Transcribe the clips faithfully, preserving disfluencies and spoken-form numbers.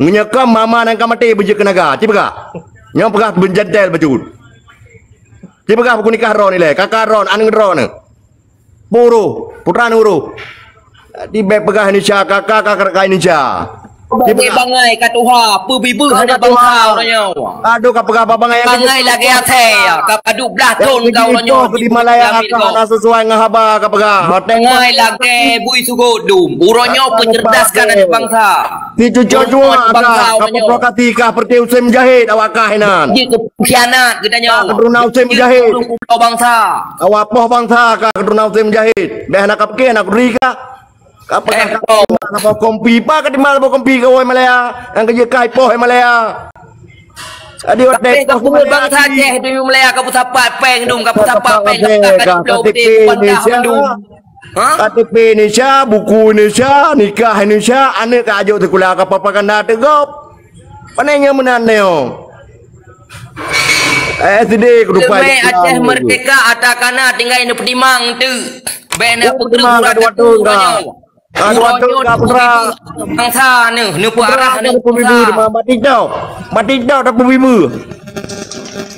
Meunyoe kon mama nyang ka maté beujeuet keunaga, ci peugah. Nyoe peugah beujantel bacut. Ci peugah buku nikah droeneuh ilèe, kaka droeneuh, aneuk droeneuh. Puru, putra nuru. Di bèk peugah Indonesia, kaka ka keureuk Indonesia. Di bangai, peugah bangai ka tuha, peubibeuh hana bangsa uroe nyoe. Aduh, ka peugah bangai. Bangai lagèe asèe, ka padub blah thon ka uroe nyoe di Malaya, ka hana sesuai ngon haba ka peugah. Bangai lagèe bui sugot dum. Uroe nyoe peuceurdaskan aneuk bangsa. Di cucok jua ka provokasi, ka seperti Husein Mujahid awak kah inan. Jeuet keu pengkhianat geutanyoe. Ka keturunan Husein Mujahid. Jeuet keu bangsa. Awak poh bangsa ka keturunan Husein Mujahid. Bèk hana ka piké, hana kudri ka. Ka peugah ka terima saboh kompi. Peue ka terima saboh kompi keu awak Malaya? Nyang keujeuet ka ipoh Malaya. Jadi watèe poh bangsa Aceh di Malaya ka peusapat pèng dum, ka peusapat pèng, ka peusapat pèng, ka peusapat pèng, Indonesia. Ha? K T P Indonesia, buku Indonesia, nikah Indonesia, aneuk ka jok sikula ka propaganda teugop. Pane nyang meunan nyoe? S D kudu Leumeh Aceh Merdeka ata kana tinggai neupeutimang teuk. Bèk na peutrang urat ka dua thon ka. Ka dua thon ka putra. Bangsa neuh, neupeuarah aneuk bangsa. Bak TikTok. Bak TikTok tapeubibu.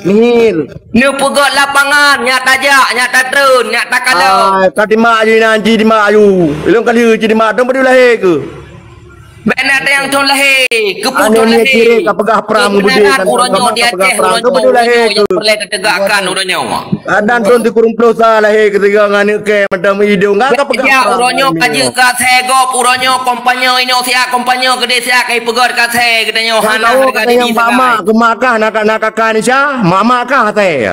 Nihil. Neupeugöt lapangan, nyak tajak, nyak tatreun, nyak takalon. Ai, ka timak aju inan, ci timak aju. Ilôn ka lheueh ci timak, dong padum lahé keuh. Bèk na tayang thon lahé, keupeue thon lahé. Ka peugah prang keubeunaran uroe nyoe di Aceh, uroe nyoe, uroe nyoe nyang peureulèe teutegakkan uroe nyoe. Adan thon sikureueng ploh sa lahé keuh sigoe ngon aneuk kèe mantong idong. Ka peugah prang uroe nyoe ka jeuet ka asèe gob, uroe nyoe kompanye inoe siat, kompanye keudéh siat ka ipeugöt ka asèe geutanyoe hana hareuga diri sagai. Mak-mak kah na ka, na ka, ka Indonesia? Mak-mak kah asèe?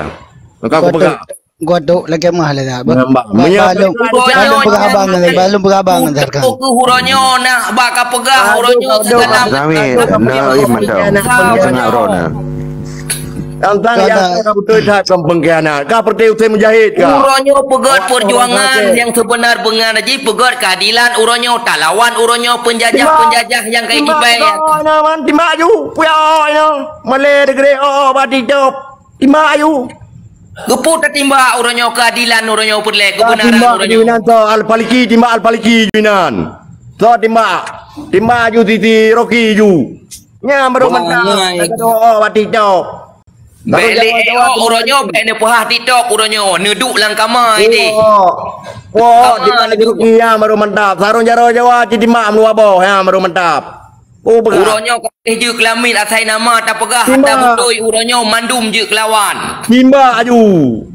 Ka kupeugah. Gua tu lagèe mah lé dah. Nampak. Ba-, balum, balum peugah abang, balum peugah abang dah kan. Uroe nyoe nah, bak ka peugah uroe nyoe segala macam. Tantang nyang ka beutôi that kon pengkhianat. Ka seperti Husein Mujahid ka. Uroe nyoe peugöt perjuangan nyang sebenar beungan jih, peugöt keadilan uroe nyoe, talawan uroe nyoe penjajah-penjajah nyang ka jibèe. Timbak aju, puya aju. Malèe degré oh, bati top. Timbak aju. Keupeue tatimbak uroe nyoe keadilan, uroe nyoe peureulèe keubeunaran uroe nyoe. Timbak aju inan soe Al-Faliki, timbak Al-Faliki aju inan. Soe timbak? Timbak aju Siti Roki aju. Nyan baru mantap. Ka doa bak TikTok. Bèk lé, oh, uroe nyoe bèk neupeuhah TikTok uroe nyoe, neuduek lam kama idéh. Woe, timbak laju Roki nyan baru mantap. Sarong jaroe Jawa ci timbak meuluwa boh, nyan baru mantap. Oh, peugah. Uroe nyoe ka jeuet keulamiet asai nama tapeugah hata beutôi uroe nyoe mandum jeuet keulawan. Timbak aju.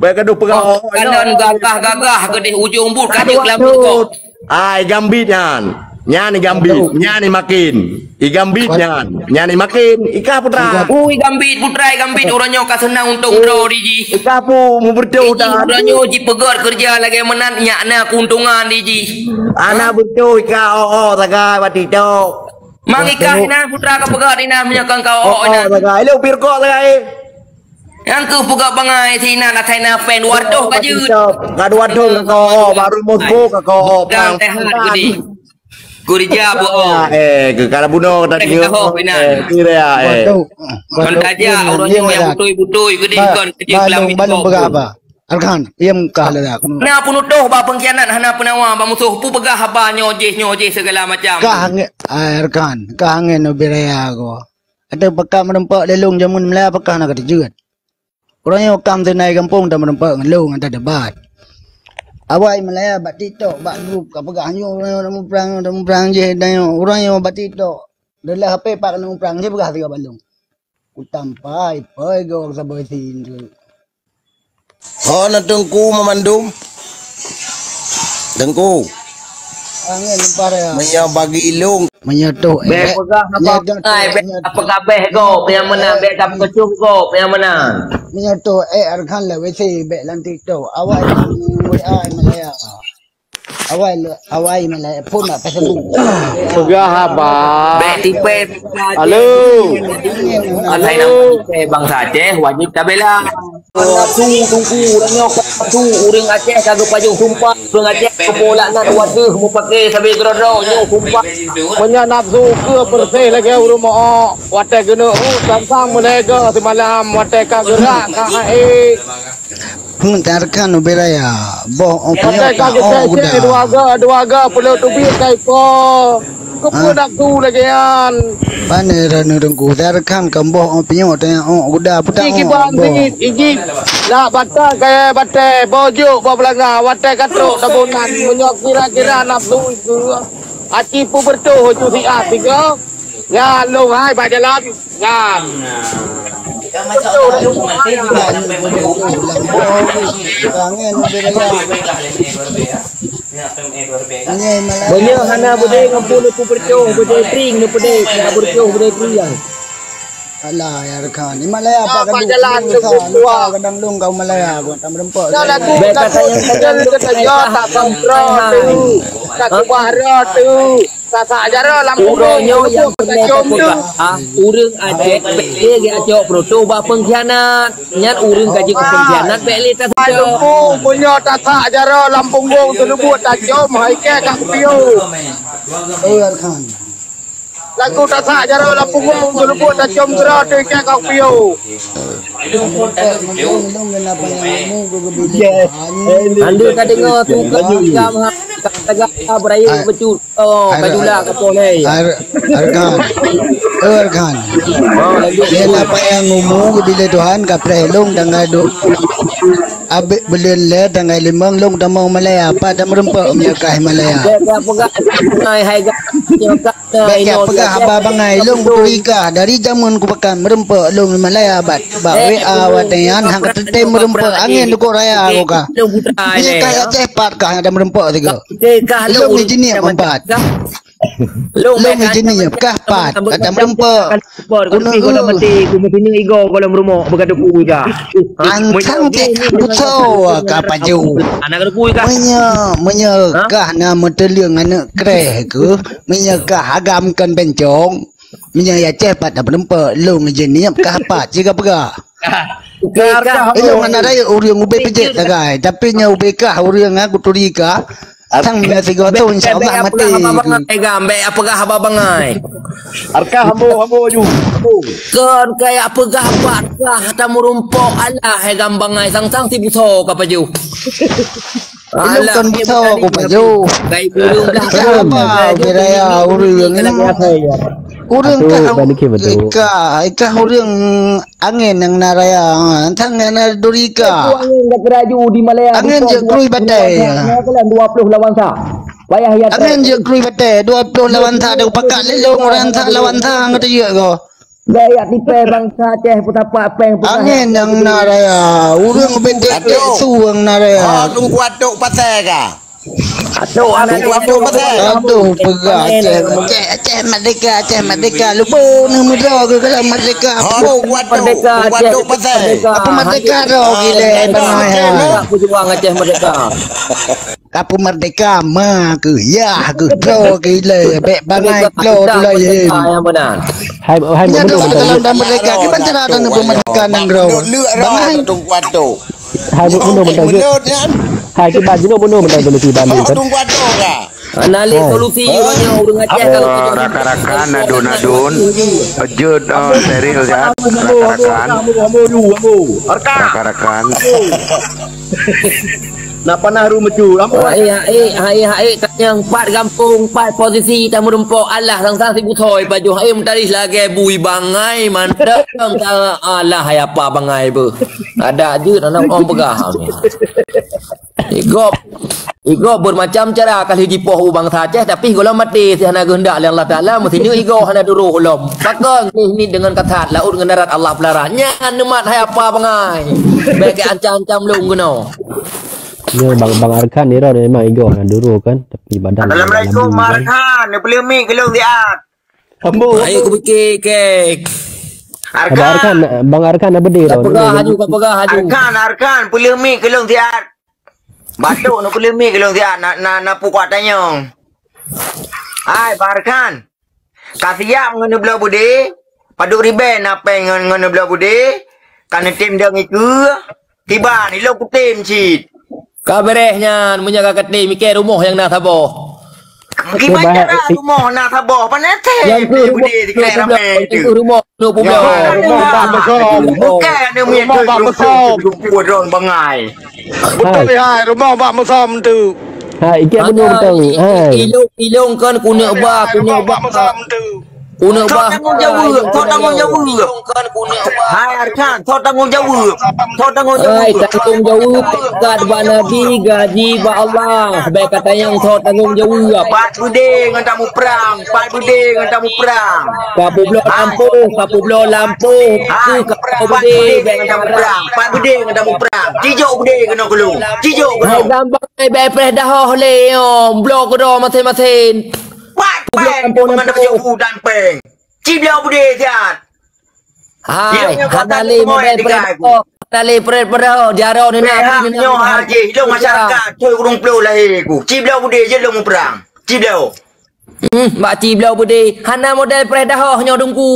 Bèk gadoh peugah. Oh, kalon gagah-gagah keudéh ujong buet ka jeuet keulamiet kok. Ai gambit nyan. Nyan i gambit, nyan i makin. I gambit nyan, nyan i makin. Ikah putra. Ui gambit putra, i gambit uroe nyoe ka seunang untông droe di jih. Ikah pu mubeurtôh dan. Uroe nyoe jipeugöt keureuja lagèe meunan nyak na keuntongan di jih. Aneuk beutôh ikah oh oh sagai bati tok. Mang ikah inan putra ka peugah inan meunyoe kon ka oh inan. Sagai lé upir kok sagai. Nyang keuh peugah bangai sinan asai na pèng dua reutôh ka jeuet. Ka dua thon ka oh, baru Moskow ka oh. Bang sehat geude. Keureuja bu oh. Eh, ke kala bunoe ka tadi. Ka oh inan. Eh, kira eh. Kon tajak uroe nyoe nyang beutôi-beutôi geude kon keujeuet lam balum peugah apa? Arkan, ié mukah lé aku. Na peunutoh bak pengkhianat hana peunawa bak musoh, peue peugah haba nyoe jih, nyoe jih segala macam. Kah angén, ai Arkan, kah angén ubé raya ko. Ata peugah meureumpok lé lôn jameun meulai peugah na ka teujeuet. Uroe nyoe kam teunai gampông ta meureumpok ngon lôn ata debat. Awai meulai bak TikTok, bak grup ka peugah nyoe uroe nyoe muprang, muprang jih dan nyoe uroe nyoe bak TikTok. Deulah H P pak keuneuk muprang jih peugah sigoe bak lôn. Kutampai poi gok saboh sin tu. Ho na teungku meumandum? Teungku. Angén lumpah raya. Meunyoe bagi ilong. Meunyoe toh bèk eh, peugah haba ngai, bèk peugah bèh gob nyang meunan, bèk ka peukeucok gob nyang meunan. Meunyoe toh eh Arkan lewat si bèk lam TikTok. Awai W A Malaya. Awai le, awai malai phôn mak Facebook. Peugah haba. Bèk tipèe. Halo. Asai nama tipèe bangsa Aceh wajib tabela. Palsu teungku, uroe nyoe palsu, ureueng Aceh ka geupajoh sumpah, ureueng Aceh keupeue laknat watèe meupaké sabé keudroe-droe nyoe sumpah. Meunyoe nafsu keu beureuséh lagèe ureueng mook, watèe geuneuk hu tantang meulega simalam, watèe ka geurak ka aé. Hmm, tarkan ubé raya. Boh ong pinyok ta ong udah. Dua ga, dua ga pulo teubiet kai po. Keupeue dak tu lagèe nyan? Pane rana teungku tarkan keu boh ong pinyok ta ong udah putak ong boh. Ijib, ijib. Nak batang kaya batèe, boh jok boh beulanga, watèe ka trok tabonan. Meunyoe kira-kira nafsu itu, aci pu bertuh ju siat tiga. Nyan lôn hai bak jalan. Nyan. Meunyoe hana beudé ngon peue neupeubeureucoh beudé pring, neupeubeudé, hana beureucoh beudé pring. Alah, ya rekan. Ni Malaya apa kadang jalan tu, kadang lung kau Malaya kau tak merempak. Dah lagu tak kau tak kontrol tu. Tak kubah tu. Sasak jaroe lam kubur. Uroe nyoe nyang peureulèe tapeugah, ureueng Aceh bèk lé geucok peurutoh bak peungkhianat. Nyan ureueng ka jeuet keu peungkhianat bèk lé taseujok. Meunyoe tasak jaroe lam punggong teuleubuet tacom, hai kèe ka kupiôh. Lagu tasak jaroe lam punggong teuleubuet tacom keudroe, hai kèe ka kupiôh. Anda ka deungoe tu ka jam ha, ka, ka, ka beuraya bacut. Oh, ka jula ka poh lé. Ar-, Arkan. Oh, Arkan. Oh, lanjut. Dia tak payah ngomong bila Tuhan ka preh long tanggal du-, abis buleuen lé tanggal limong long tamong Malaya. Apa dah merempak menyakah Malaya? Dia, dia peugah, hai, hai, Bèk jak peugah haba bangai, lôn kuturi kah dari jameun kupakan meureumpok lôn Malaya bak, bak W A watèe nyan han ka teutem meureumpok angén dukuk raya ku kah. Nyan kah Aceh pat kah nyang meureumpok sigoe. Lôn jiniep empat. Lôn jiniep kah pat kata meureumpok. Keuneuk golom meuti, ku meusineuk igoe golom rumoh beuka teupeu ka. Antang cit busoe ka paju. Anak teupeu ka. Meunyoe, meunyoe kah na meuteuleung aneuk kreh keuh, meunyoe kah agam kon bencong, meunyoe ya ceh pat na peureumpok, lôn jiniep kah pat cit ka peugah. Ilôn hana rayeuk ureueng ubé peujet sagai, tapi nyoe ubé kah ureueng aku turi kah, sang meunyoe sigoe tu insya Allah maté. Bèk peugah haba bangai, gam, bèk peugah haba bangai. Arkah hambo, hambo aju, hambo. Kon kaya peugah pat kah tameureumpok alah hai gam bangai sang-sang si busoe ka paju. Ilôn kon busoe ku paju. Kai burung dah. Apa ubé raya ureueng ni? Ureueng kah, kah, kah ureueng angén nyang na raya, antang nyang na duri kah. Angén jeuet krui batèe. Dua puluh lawan sa. Payah ya. Angén jeuet krui batèe, dua puluh lawan sa, dah pakat lé lôn ureueng sa lawan sa ngon teujeuet ko. Gaya tipèe bansa Aceh peusapat péng peusapat. Angén nyang na raya, ureueng ubé tiek-tiek su nyang na raya. Oh, Teungku Atok Pasai kah? Atok, Teungku Atok Pasai. Aduh, peugah Aceh, Aceh, Aceh merdeka, Aceh merdeka. Lupa ni muda ke kalau merdeka. Oh, Teungku Atok, Teungku Atok Pasai. Apa merdeka dah gila. Merdeka, pejuang Aceh merdeka. Ka peumerdeka ma keuh, yah keuh, droe keuh ilèe, bèk bangai droe tulèe. Hai, hai, nyan bunoe dalam merdeka, kiban cara tanyoe peumerdeka nanggroe. Bangai. Hai, bunoe mantong jeuet. Hai, kiban jinoe bunoe mantong solusi Bandung kan. Hana lé solusi, ureueng Aceh kalau rakan-rakan adun-adun, jeuet, eh, steril kan, rakan-rakan. Rakan-rakan. Na panah ru meucue. Hai, hai, hai, hai, tanyong pat gampông, pat posisi tameureumpok alah sang-sang sibusoe pajoh. Hai, meutarih lagèe bui bangai mantong ka alah hai apa bangai beuh. Adak jeuet aneuk ong peugah. Igob, igob bermacam cara ka lheueh jipoh u bansa Aceh, tapi gohlom maté, si hana geuheundak lé Allah Taala, meusineuk igob hana duroh lom. Pakon nit deungon kasat, laôt ngon darat Allah peulara. Nyan neumat hai apa bangai. Bèk keu ancam-ancam lôn keunoe. Nyoe Bang, Bang Arkan nirok memang igoe hana duroe kan, tapi badan. Assalamualaikum, Bang Arkan. Neupeuleueh mic keu lôn siat. Ambo. Baik, kupiké kek. Arkan. Bang Arkan, Bang Arkan na beudé tau. Peugah haju, peugah haju. Arkan, Arkan, peuleueh mic keu lôn siat. Batuk neupeuleueh mic keu lôn siat, na, na, na pukok tanyong. Hai, Bang Arkan. Ka siap ngon neubloe beudé, padub ribèe na péng ngon, ngon neubloe beudé, ka neutem dong ikeue, tiban ilôn kutem cit. Ka beureh nyan, meunyoe ka katem, ikèe rumoh nyang na saboh. Kiban cara rumoh na saboh, pane tem deh beudé dikrek ramè tu. Rumoh, rumoh, rumoh. Bukan ada rumoh bak meusôm. Rumoh bak meusôm. Rumoh bak meusôm. Rumoh bak meusôm. Beutôi hai, rumoh bak Musom tu. Hai, ikat bunoe beutôi. Hai. Ilong, ilong kan kuneuk ba, kuneuk ba. Kuneuk ba. Sok tanggong jaweueb, sok tanggong jaweueb. Hai Arkan, sok tanggong jaweueb. Sok tanggong jaweueb. Hai, tanggong jaweueb pangkat bak Nabi, gaji bak Allah. Bèk ka tanyong sok tanggong jaweueb. Pat beudé ngon tamuprang, pat beudé ngon tamuprang. Ka peubloe lampôh, ka peubloe lampôh. Hai, pat beudé ngon tamuprang, pat beudé ngon tamuprang. Cijok beudé keunoe kulu. Cijok keunoe. Hai gambang, hai bèk preh dahoh lé nyoe. Bloe keudroe maséng-maséng. Pat, pat, ngon tamuprang dan péng. Cibloe beudé siat. Hai, hana lé model preh dahoh, hana lé preh dahoh, jaroe neunak. Nyoe ha jih, lôn masyarakat, thôn Ureueng Ploh lahé ku. Cibloe beudé jeuet lôn muprang. Cibloe. Hmm, bak cibloe beudé. Hana model preh dahoh nyoe Teungku.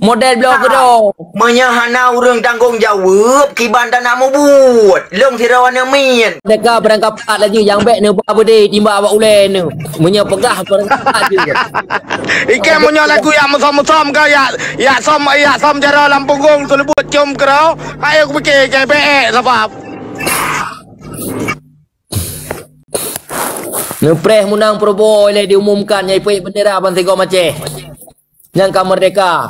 Model bloe keudroe. Meunyoe hana ureueng tanggong jaweueb, kiban tanak mubuet. Lôn sidroe aneuk miet. Teuka beurangkapat laju nyang bèk neuba beudé timbak bak ulèe neuh. Meunyoe peugah beurangkapat jeuet. Ikan meunyoe lagu yak musom-musom ka yak, yak som, yak som jaroe lam punggong seuleubut com keudroe, ayo kupike ikan bèk sabab. Neupreh meunang Prabowo ilèe diumumkan nyang ipeuék bendera bansigom Aceh. Nyang ka merdeka.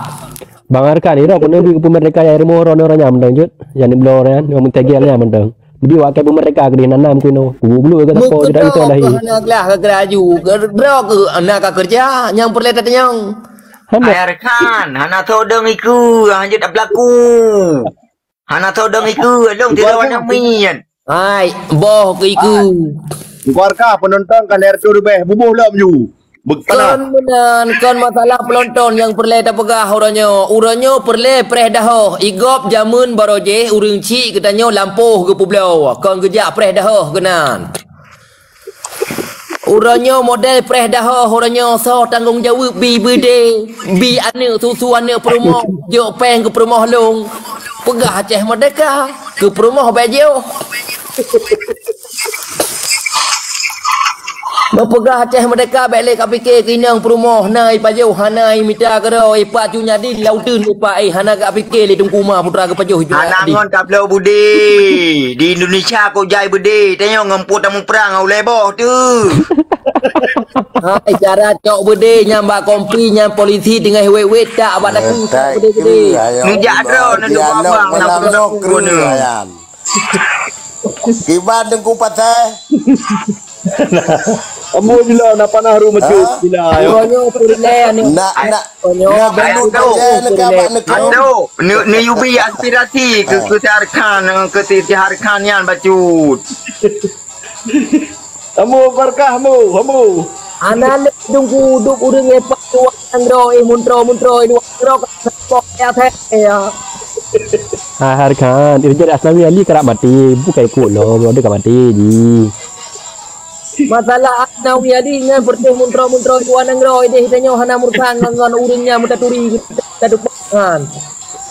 Bang Arkan, irok pun neubi keu peumerdeka nyang rumoh droeneuh nyan mantong jeuet. Nyang nibloe nyan, nyang meutegel nyan mantong. Neubi wakai peumerdeka keudeh nanam keunoe. Kubu bulu ka teupok jeuet dah itu lahé. Hana glah ka geuraju. Droe keu na ka keureuja nyang peureulèe tatanyong. Hana. Hai Arkan, hana todong iku, hanjeuet belaku. Hana todong iku, lôn tiroe aneuk miet. Hai, boh keu iku. Keluarga penonton ka lhèe reutôh leubeh, buboh lom ju. Beukana. Kon meunan, kon masalah peunonton nyang peureulèe tapeugah uroe nyoe. Uroe nyoe peureulèe preh dahoh. Igop jameun barô jih ureueng chik geutanyoe lampôh geupeubloe. Kon geujak preh dahoh keunan. Uroe nyoe model preh dahoh, uroe nyoe soe tanggong jaweueb bi beudé, bi aneuk susu aneuk peurumoh, jok péng keu peurumoh lôn. Peugah Aceh Merdeka, keu peurumoh bèk jiôh. Meupeugah Aceh Merdeka bèk lé ka pike keu inong peurumoh, na ipajoh, hana imita keudroe, ipat ju nyadi di lauteun ipat, eh, hana ka pike lé Teungku Ma Putra geupajoh ju. Hana ngon tabloe beudé. Di Indonesia kok jai beudé, tanyoe ngon pue tamuprang ulèe boh tu. Hai, cara cok beudé nyan bak kompi nyan polisi teungoh wét-wét tak bak laku cok beudé-beudé. Neujak droe, neuduek abang, neuduek abang. Kiban Teungku Pasai. Ambo jila na panah ru meucut. Jila. Uroe nyoe peureulèe aneuk. Nak, nak. Uroe nyoe nak bulu tu peureulèe. Aduh, ni, ni yubi aspirasi ke, ke Syahrukh Khan, ke si Syahrukh Khan nyan bacut. Ambo berkah ambo, ambo. Ana lé Teungku udép ureueng epat dua nanggroe, eh, muntroe-muntroe dua nanggroe ka saboh ya, ya. Hai Syahrukh Khan, Irjen Asnawi Ali karap maté, bukai kok lom, dia ka maté ji. Masalah Asnawi Ali nyan peureuteh muntroe-muntroe dua nanggroe ideh tanyoe hana murtang ngon, ngon ureueng nyan meutaturi kita dupangan.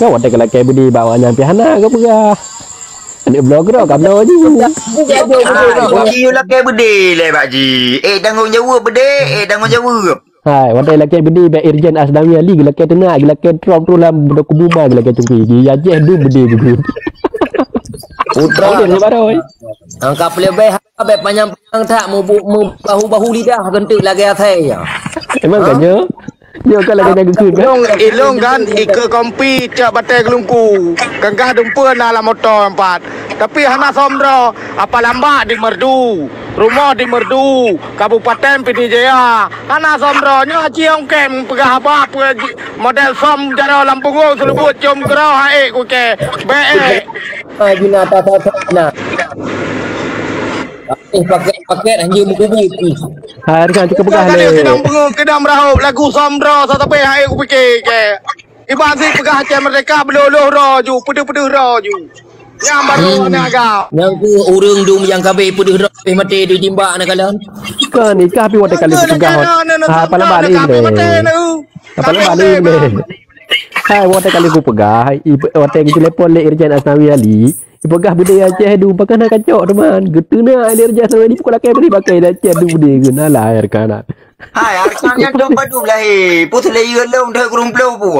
Kau watèe ka lakèe beudé bak awak nyan pih hana ka peugah. Aneuk bloe keudroe ka bloe ju. Bukan, bukan, bukan. Ah, ji lakèe beudé lé bak ji. Eh, tanggong jaweueb beudé, eh, tanggong jaweueb. Hai, watèe lakèe beudé bak Irjen Asnawi Ali geulakèe teunak, geulakèe trok terus lam kubu ma geulakèe cupi. Ji Aceh dum beudé ju. Putra. Beudé baroe. Angka peuleubeh Abéh panyang-panyang that, meubu-, meubahu-bahu lidah geunteuk lagèe asèe nyan. Emang ka nyoe? Nyoe kan lagèe nyan geukheun kan? Ilong, ilong kan ikeue kompi cok batèe geulungku. Keunggah dumpeue na lam moto empat. Tapi hana som droe, apa lambak di Merdu, rumoh di Merdu, Kabupaten Pidie Jaya. Hana som droe, nyoe Haji Ong Kem peugah haba peue ji-, model som jaroe lam punggong seuleubuet com keudroe haék kukée. Bèk ék. Ah, jina ta sa sa na. Eh, paket-paket hanya meukubu. Hai, Arkan, cukôp peugah lé. Keudang bungong, keudang meurahôb, lagu som droe, sa tapi hai kupike ke. Iban si peugah Aceh Merdeka, beulôh-lôh droe ju, peudeuh-peudeuh droe ju. Nyang baru ni agak. Nyang ku ureueng dum nyang kabeh peudeuh droe, kabeh maté di timbak na kalon. Kan, ikah pi watèe kali peugah. Ha, apa lambak ni lé. Apa lambak ni lé. Hai, watèe kali kupeugah, i-, watèe geuteulepon lé Irjen Asnawi Ali, ipeugah beudé Aceh dum, pakon hana kacok teuma. Geuteunak lé Irjen Asnawi Ali, pukul lakèe bri pakai lé Aceh dum beudé geuna lahé kana. Hai, Arkan nyan dong padum lahé. Pu seulayeue lôn doi geurumplo pu.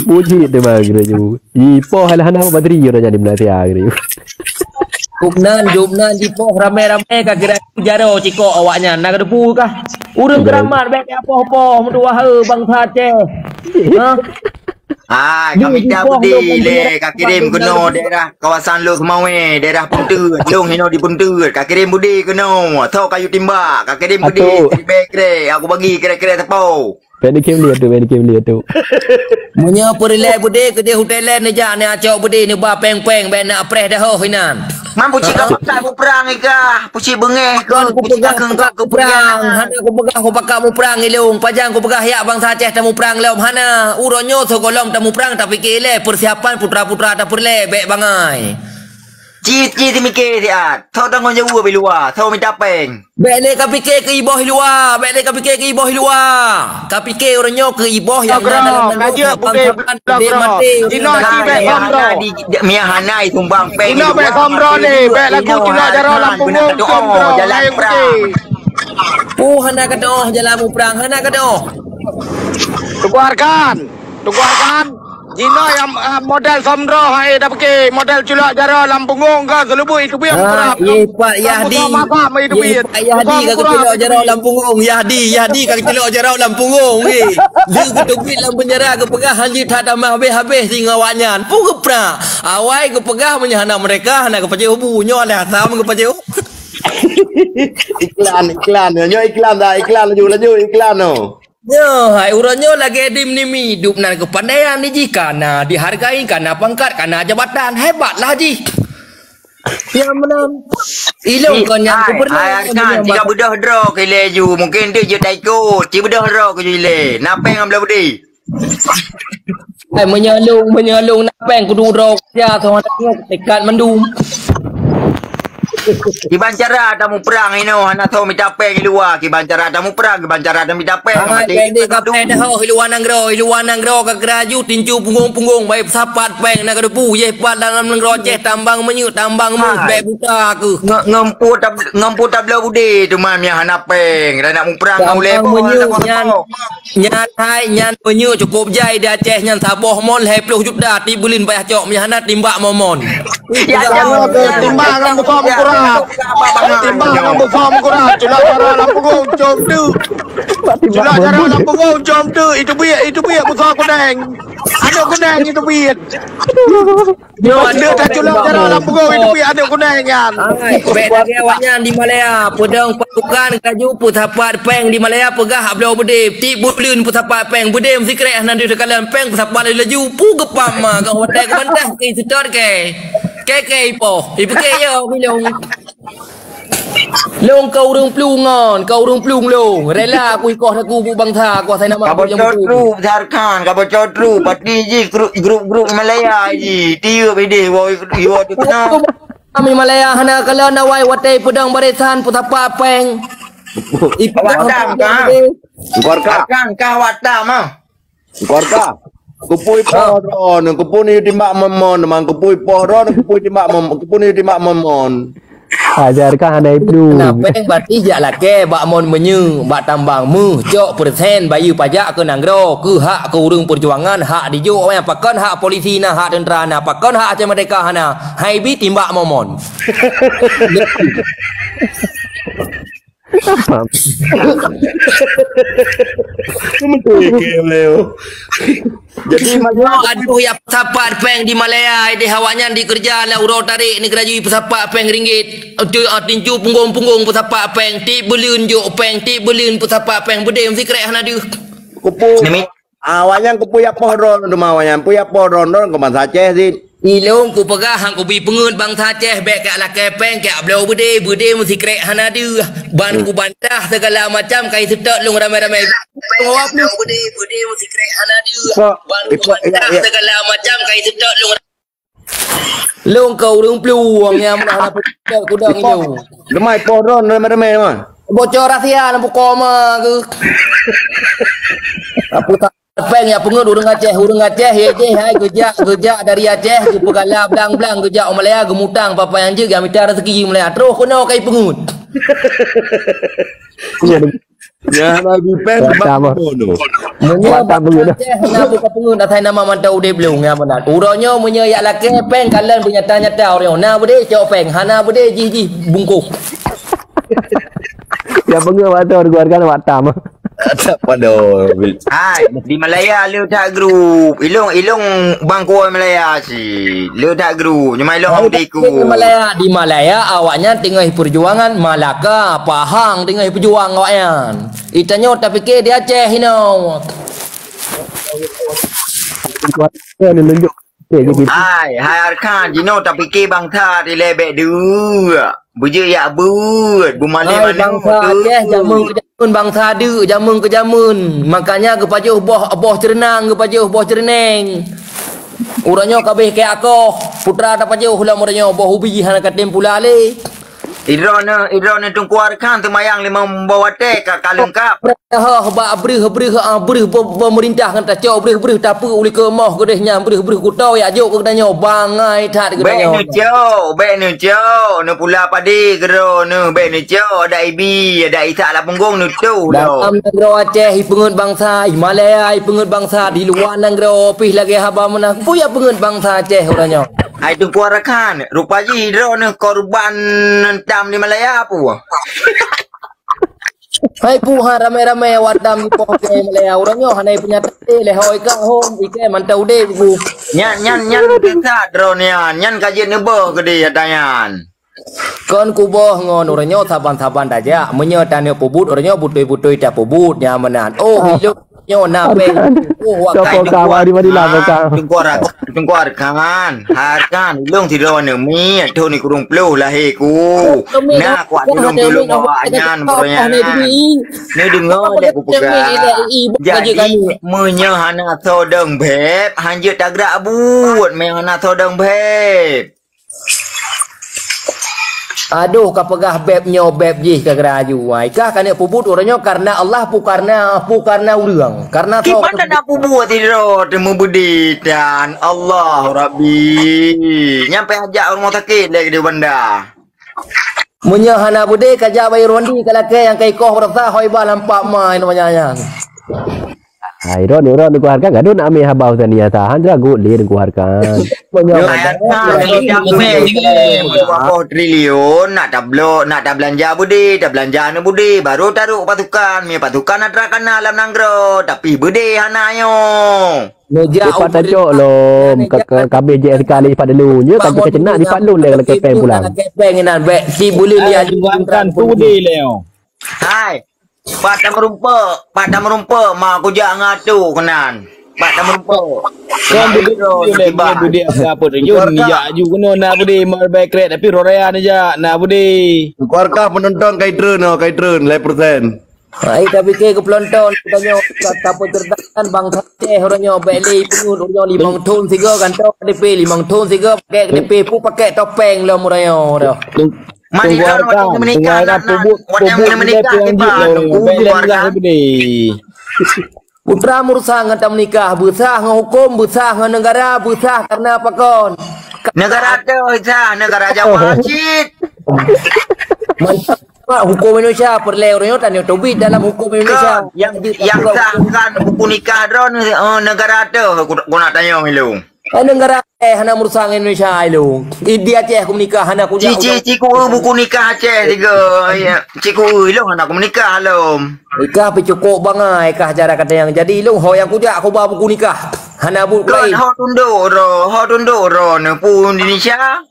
Puji teuma geuna ju. Ipoh hana hana batri udah jadi Malaysia geuna ju. Jubnan, jubnan jipoh ramé-ramé ka kira jaroe cikok awaknyan. Na kateupeue kah? Ureueng keuramat bèk tapoh-poh meutuwah, eh, bansa Aceh. Ha? Hai, ka mita beudé lé, ka kirém keunoe daerah kawasan Lhokseumawe, daerah Peunteut, lôn hinoe di Peunteut, ka kirém beudé keunoe, soe ka yue timbak, ka kirém beudé, Atuk. Bèk krek, aku bagi krek-krek teupeu. Bèk dikém lé tu, bèk dikém lé tu. Meunyoe peureulèe beudé keudéh u Thailand neujak neucok beudé neuba péng-péng bèk na preh dahôh inan. Mampu cit ka pakat muprang ikah, pucit beungéh kon, pucit ka keungkot keupeurang. Hana kupeugah kupakat muprang ilông, pajan kupeugah yak bansa Aceh tamuprang lom hana. Uroe nyoe sigohlom tamuprang tapike lé persiapan putra-putra tapeureulèe bèk bangai. Cit-cit mike siat, soe tanggông jaweueb i luwa, soe mita péng. Bèk lé kapike keu iboh i luwa, bèk lé kapike keu iboh i luwa. Kapike uroe nyoe keu iboh nyang na dalam nanggroe, ka jeuet bang pudek, saban, bang pudek maté, jinoe ci bèk somdroe. Mia hana isumbang péng. Jinoe bèk somdroe lé, bèk lagu culok jaroe lam punggong somdroe, jalan prang. Peue hana kateu'oh jalan muprang, hana kateu'oh. Teungku Arkan, Teungku Arkan. Jinoe nyang, ah, model somdroe hai dak pike, model culok jaroe lam punggong ka seuleubu itu biang kurap. Yeh pat Yahdi. Yeh pat Yahdi ka keuculok jaroe lam punggong. Yahdi, Yahdi ka keuculok jaroe lam punggong. Weh. Lheuh geuteubiet lam peunjara geupeugah hana jeuet that tamah habéh-habéh singoh awaknyan. Peue geuprak? Awai geupeugah meunyoe hana meureka hana geupajoh bu. Nyoe lé asam geupajoh. Iklan, iklan. Nyoe iklan dah, iklan laju, laju iklan tu. Nyoe hai uroe nyoe lagèe dim nimi idup nan keupandaian di jih kana dihargai, kana pangkat, kana jabatan, hebatlah jih. Nyang meunan. Ilông kon nyang gubernur. Hai Arkan, jika beudôh droe keu laju, mungkin deuh jeuet taikot, ci beudôh droe keu jih lé. Na péng ngon bloe beudé. Hai meunyoe lông, meunyoe lông na péng kudu droe kerja, soe hana tekat mandum. Kiban cara tamuprang inoe hana soe mita péng i luwa, kiban cara tamuprang, kiban cara tamita péng. Hai, maté bèk deh kapèe dahôh i luwa nanggroe, i luwa nanggroe ka keuraju tincu punggong-punggong bai peusapat péng na kateupeue, yeh pat dalam nanggroe Aceh tambang minyeuk, tambang meuh, bèk buta keuh. Nge-, ngempu tab-, ngempu tabloe udé teuma mia hana péng, dah nak muprang ngon ulèe boh, nyan. Nyan hai, nyan meunyoe cukôp jai di Aceh nyan saboh mon lhèe ploh juta, tiep buleuen payah cok, meunyoe hana timbak mon-mon. Ya, ya, timbak ngon beusom kurap. Timbak ngon beusom kurap. Culok jaroe lam punggong, com tu. Culok jaroe lam punggong, com tu. Itu biek, itu biek beusom kuneng. Aneuk kuneng itu biek. Nyoe aneuk taculok jaroe lam punggong, itu biek aneuk kuneng nyan. Hai, bèk lagèe awaknyan di Malaya, peudong pasukan laju peusapat péng di Malaya peugah bloe beudé, tiep buleuen peusapat péng, beudé meusikrek hana deuh teukalon péng peusapat laju, pu geupama ka watèe geubantah keu seutôt kèe. Kèe-kèe ipoh, ipike yo bilong. Lông ka ureueng plueng ngon, ka ureueng plueng lông. Rela aku ikoh aku bu bangsa, aku asai nama. Ka bocor tru, Zarkan, ka bocor tru. Pati jih grup-grup Malaya jih. Tiup ideh, wo, wo, wo. Kami Malaya hana kalon awai watèe peudong barisan peusapat péng. Ipeugah watam kah? Engkor kah? Akan kah watam ah? Engkor kah? Keupeue ipoh droeneuh, keupeue neuyue timbak mon-mon, teuma keupeue ipoh droeneuh, keupeue timbak mon-, keupeue neuyue timbak mon-mon. Ajar kah hana iplu. Hana péng berarti jak lakèe bak mon meunyeue, bak tambang meuh, cok persen bayeue pajak keu nanggroe, keu hak keu ureueng peujuangan, hak dijok awaknyan pakon hak polisi na, hak teuntra na, pakon hak Aceh Merdeka hana, hai bi timbak mon-mon. Jadi, aduh, ya peusapat péng di Malaya, ideh awaknyan dikeureuja lam uroe tarek, neugeuraju peusapat péng ringgit. Tincu punggong-punggong peusapat péng, tiep buleuen jok péng, tiep buleuen peusapat péng, beudé meusikrek hana deuh. Awaknyan keupeue jak poh droeneuh teuma awaknyan, peue jak poh droeneuh keu bansa Aceh cit. Ilông kupeugah han kubi peungeut bansa Aceh bèk kajak lakèe péng, kajak bloe beudé, beudé meusikrek hana deuh. Ban kubantah sigala macam kai seutôt lông ramé-ramé. Ban kubantah sigala macam kai seutôt lông. Lông keu ureueng plueng nyang meunan hana peutôt kudang ilông. Lemai poh droeneuh ramé-ramé mah. Bocor rahsia lam pukoma keuh. Apa tak péng jak peungeut ureueng Aceh, ureueng Aceh, ideh hai geujak, geujak dari Aceh, geupeugala blang-blang, geujak u Malaya, geumutang papa nyang jeuet, geumita raseuki u Malaya. Troh keunoe kai peungeut. Nyang hana bi péng, Wata mah. Meunyoe Wata beungeut dah. Aceh hana buka peungeut asai nama mantong udeb lôn, ya beuna. Uroe nyoe meunyoe yak lakée péng kalon beunyata-nyata uroe nyoe. Na beudé cok péng, hana beudé jih-jih bungkôh. Ya beungeut Wata, keluarga Wata mah. Tak pada. Hai, di Malaya le that grup. Ilong, ilong bangkuai Malaya si. Le that grup. Cuma ilong Hai, di Malaya, di Malaya awaknyan teungoh perjuangan Malaka, Pahang teungoh perjuang awaknyan. Itanyoe tapike di Aceh inoe. Kuat, eh, nunjuk. Eh, jadi. Hai, hai Arkan, jinoe tapike bangsa dilebek dua. Beujeuet yak buet, beumalée Hai, manok bangsa tu. Aceh, jameun keu jameun, bangsa deuk, jameun keu jameun. Makanya geupajoh boh, boh ceureunang, geupajoh boh ceureuneng. Uroe nyoe kabeh keu akoh, putra tapajoh lom uroe nyoe, boh ubi hana katem pula lé. Idroeneuh, idroeneuh Teungku Arkan seumayang limong boh watée ka, ka leungkap. Hah, bak breuh-breuh, ah, breuh pe-, pemerintah ngon tacok breuh-breuh tapeue ulikeu moh keudeh nyan breuh-breuh kuto yak jok keu geutanyoe bangai that keu Bék geutanyoe. Neucok, bék neucok, neupula padé keudroe neuh, bék neucok, adak ibi, adak isak lam punggong neutoh lom. Dalam nanggroe Aceh ipeungeut bangsa, i Malaya ipeungeut bangsa, di luwa nanggroe pih lagée haba meunan. Peue yak peungeut bangsa Aceh uroe nyoe? Hai Teungku Arkan, rupa jih droeneuh korban tam di Malaya peue? Hai puha ramé-ramé watdam di poh kée Malaya uroe nyoe hana peunyata lé ho ika hom ike mantau udeb ku. Nyan, nyan, nyan kisah droe nyan, nyan ka jeuet neuboh keudeh ata nyan. Kon kuboh ngon uroe nyoe saban-saban tajak, meunyoe taneuk peubuet uroe nyoe butôi-butôi tapeubuet nyan meunan. Oh, ilok Nyoe na péng. Oh, wak Sopo kai ka, Teungku Wak Adi Madila, Arkan. Sopo ka? Teungku Arkan, Teungku Arkan. Arkan, ulôn sidroe aneuk miet, thôn sikureueng ploh lahé ku. Na kuat tulông-tulông awak nyan, bro nyan. Neudeungoe lé kupeugah. Jadi, meunyoe hana soe dong beb, hanjeuet tagrak buet, meunyoe hana soe dong beb. Adoh, ka peugah beb nyoe beb jih ka geuraju. Ai kah ka neuk peubuet uroe nyoe kareuna Allah, pu kareuna, pu kareuna ureueng. Kareuna soe? Kiban na peubuet sidroe teumeubeude tan Allah Rabbi. Nyampe ajak rumoh sakét lé di Banda. Meunyoe hana beudé ka jak bayeue rondi ka lakée nyang ka ikoh beurasa hoi ba lampak ma inoe nyan. Hai, droeneuh, droeneuh Teungku Arkan, gadôh na amé haba Husania tahan, jeuet ragut lé Teungku Arkan. Nyoe hai Arkan, meunyoe idang bèe jih, dua boh triliun, nak tablo-, nak tabeulanja beudé, tabeulanja aneuk beudé, barô tarok pasukan, meunyoe pasukan atra kana lam nanggroe, tapi beudé hana nyoe. Neujak pat tacok lom, ka, ka, kabéh jih sekali pat dulu. Nyoe kan teuka ceunak dipat lôn lé lakée péng pulang. Lakée péng inan, bèk si buleuen Ah, ya Teungku Arkan, tu beudé lé nyoe. Hai. Pat tameurumpok, pat tameurumpok, ma kujak ngon atu keunan. Pat tameurumpok. Kon beudé, beudé, beudé, apa tu? Jun, jak aju keunoe na beudé, mal bai krek, tapi roh raya neujak, na beudé. Keluarga penonton kai treun, oh, kai treun, lai persen. Hai, tapi ke keupeulonton, tanyoe, ka, ka peuceuritakan bangsa Aceh, uroe nyoe, bèk lé peungeut, uroe nyoe, limong thon sigoe, gantoe K T P, limong thon sigoe, pakai K T P, pu pakai topeng lom uroe nyoe, dah. Mari Teungku Arkan, Teungku Arkan, peubuet, peubuet meuninggai peue nyang jeuet lom, bèk lé meugah beudé. Putra meurusa ngon tameunikah, beusah ngon huköm, beusah ngon neugara, beusah kareuna pakon. Neugara teuh sah, neugara Jawa cit. Huköm Indonesia peureulèe uroe nyoe tanyoe teubiet dalam huköm Indonesia. Kon, nyang, nyang sahkan buku nikah droeneuh, eh, neugara teuh, ku, ku nak tanyong ilung. Eh, neugara Aceh hana meurusa ngon Indonesia ilong. Di Aceh aku menikah hana aku jak. Ci, ci, ci ku buku nikah Aceh tiga. Ya, ci ku ilong hana aku menikah lom. Nikah pih cukop bangai kah cara kata nyang jadi ilong ho nyang kujak aku ba buku nikah. Hana buet lain. Ho tunduk ro, ho tunduk ro ne pu Indonesia.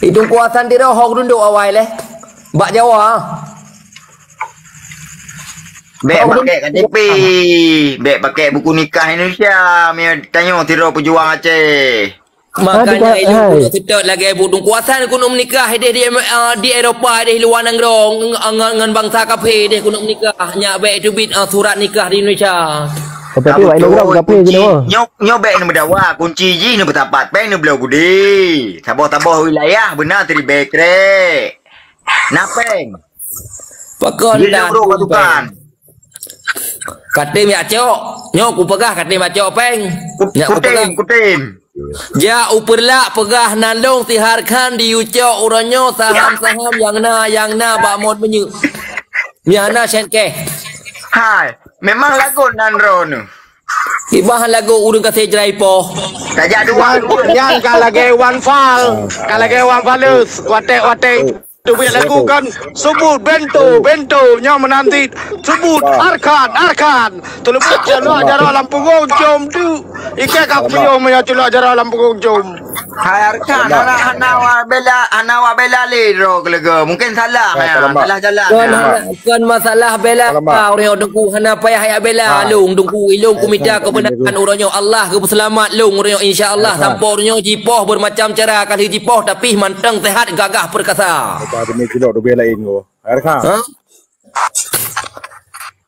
Itu kuasa tiro ho tunduk awai leh. Bak Jawa. Bèk pakai K T P, bèk pakai buku nikah Indonesia, meunyoe tanyoe sidroe peujuang Aceh. Makanya ilong keuneuk seutôt lagèe buet dong kuasa keuneuk meunikah ideh di, ah, di Eropa, ideh luwa nanggroe, ngon, ngon, ngon bangsa kafé ideh keuneuk meunikah. Nyak bèk teubiet, ah, surat nikah di Indonesia. Tapi wak nanggroe kafé jinoe. Nyoe, nyoe bèk neumeudawa, kunci jih neupeusapat péng neubloe budi. Saboh-saboh wilayah beuna siribèe krek. Na péng. Pakon dah pasukan. Katem yak cok. Nyoe kupeugah katem yak cok péng. Nyak kupeugah. Kutem, kutem. Jak upeurlak peugah nan long siharkan diucok uroe nyoe saham-saham nyang na, nyang na bak mon meunyeuk. Nyang na sengkeh. Hai, memang lagot nan droeneuh. Ibah lagot ureueng kasé jrai poh. Tajak dua. Nyan, nyan ka lagèe Wan Fal, ka lagèe Wan Faleus, watèe-watèe teubiet lagu kan, sebut bento, bento, nyoe meunan cit, sebut Arkan, Arkan. Teuleubeh culok jaroe lam punggong jom tu. Iké ka kupiôh meunyoe culok jaroe lam punggong jom. Hai Arkan, hana, hana awak bela, hana awak bela lé droe keuluarga. Mungkin salah, ya, salah jalan. Kon, ya. Kon masalah bela, ureueng nyoe Teungku hana payah jak bela. Lôn Teungku, ilôn kumita keubeunaran uroe nyoe, Allah geupeuseulamat lôn uroe nyoe, insya Allah. Sampoe uroe nyoe jipoh beureumacam cara ka lheueh jipoh, tapi mantong seuhat gagah peurkasa. Apa demi cilok tu bela lain ko. Arkan. Ha?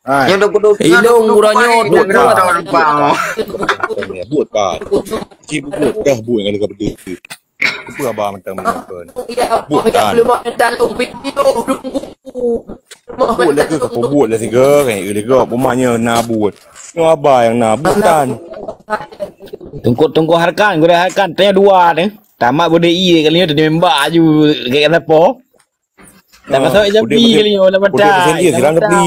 Hai. Ilôn uroe nyoe, Teungku. Buet kan. Ci buet dah buet ngon leuka beudeuh. Peue haba mantong meunan kon? Buet kan. Buet lagèe ka buet lagèe sigo kan, lagèe puma nyoe na buet. Nyoe haba nyang na buet kan. Teungku, Teungku Arkan, gurèe Arkan, tanya dua ni. Tamat beudé ié kali nyoe tadi membak aju kaya sapo. Dah pasal jampi kali nyoe, dah mata. Sendiri, sirang jampi.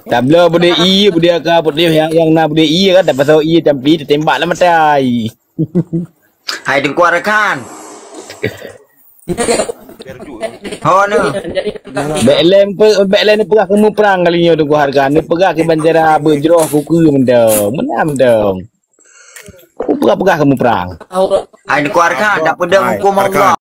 Tabloe beudé ié, beudé aka, beudé nyang, nyang na beudé ié kan, dah pasal ié jampi, teutembak lam mata ai. Hai Teungku Arkan. Ho ni. Bèk lé, bèk lé neupeugah keu muprang kali nyoe Teungku Arkan. Neupeugah keu bancara beujroh kuku mendong. Meunan mendong. Peugah-peugah keu muprang. Hai Teungku Arkan, dak peudong hukôm Allah.